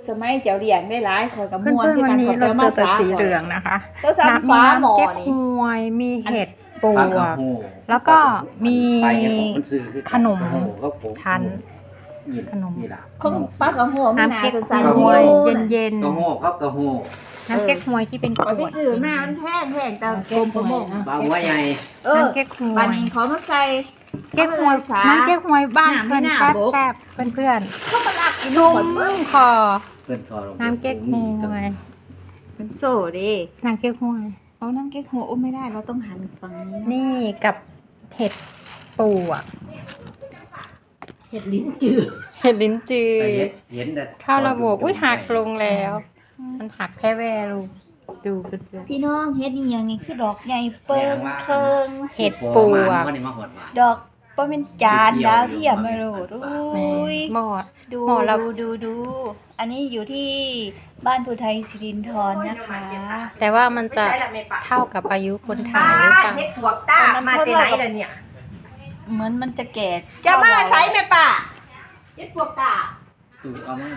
ສະໄໝເຈົ້າລ້ຽງໄດ້ຫຼາຍ ຂ້ອຍກໍມ່ວນຄືກັນ ເພື່ອນໆ ວັນນີ້ເຮົາເຈີແຕ່ສີເຫຼືອງນະຄະ ນ້ຳ ມີນ້ຳເກັກຮວຍ ມີເຫັດປວກ ແລ້ວກໍມີຂະໜົມຊັ້ນ ຂະໜົມ ຂອງປາກະໂຮ ນ້ຳເກັກຮວຍເຢັນໆ ກະໂຮ ກັບກະໂຮ ນ້ຳເກັກຮວຍທີ່ເປັນຂວດ ຂ້ອຍໄປຊື້ມາ ມັນແພງໆ ແຕ່ກົມປະມົງ ປາຫົວໃຫຍ່ ເອີ ນ້ຳເກັກຮວຍ ບາດນີ້ເຂົາມາໃສ່ ເກັກຮວຍ ນ້ຳເກັກຮວຍບ້ານເພິ່ນແຊບໆ ເພື່ອນໆ ຊຸ່ມຄໍ ນ້ຳເກັກຮວຍ ມັນໂຊເດ້ ນ້ຳເກັກຮວຍ ເອົານ້ຳເກັກຮວຍ ໂອ້ ໄມ່ໄດ້ ເຮົາຕ້ອງຫັນຝັ່ງນີ້ ນີ້ກັບເຫັດປວກ ເຫັດລິ້ນຈື ເຫັດລິ້ນຈື ເຫັນແຕ່ ເຂົ້າລະບົບ ອຸ້ຍ ຫັກລົງແລ້ວ ມັນຫັກແຜ່ແວ່ລົງ ດູເພື່ອນໆ ພີ່ນ້ອງ ເຫັດອີ່ຫຍັງນີ້ ຄືດອກໃຫຍ່ເປີ້ງເຄິ່ງ ເຫັດປວກ ດອກ ບໍ່ແມ່ນຈານດາວທຽມມາໂລດ ອຸ້ຍ ໝໍ້ ໝໍ້ລະ ດູ ດູ ອັນນີ້ຢູ່ທີ່ບ້ານຜູ້ໄທສິລິນທອນນະຄະ ແຕ່ວ່າມັນຈະເທົ່າກັບອາຍຸຄົນໄທຫຼືເປົ່າ ເຫັດປວກຕາ ມາແຕ່ໃດລະເນີ້ຍ ເໝືອນມັນຈະແກ່ ຈະມາໃສແມ່ປ້າ ເຫັດປວກຕາ ເອົາມາ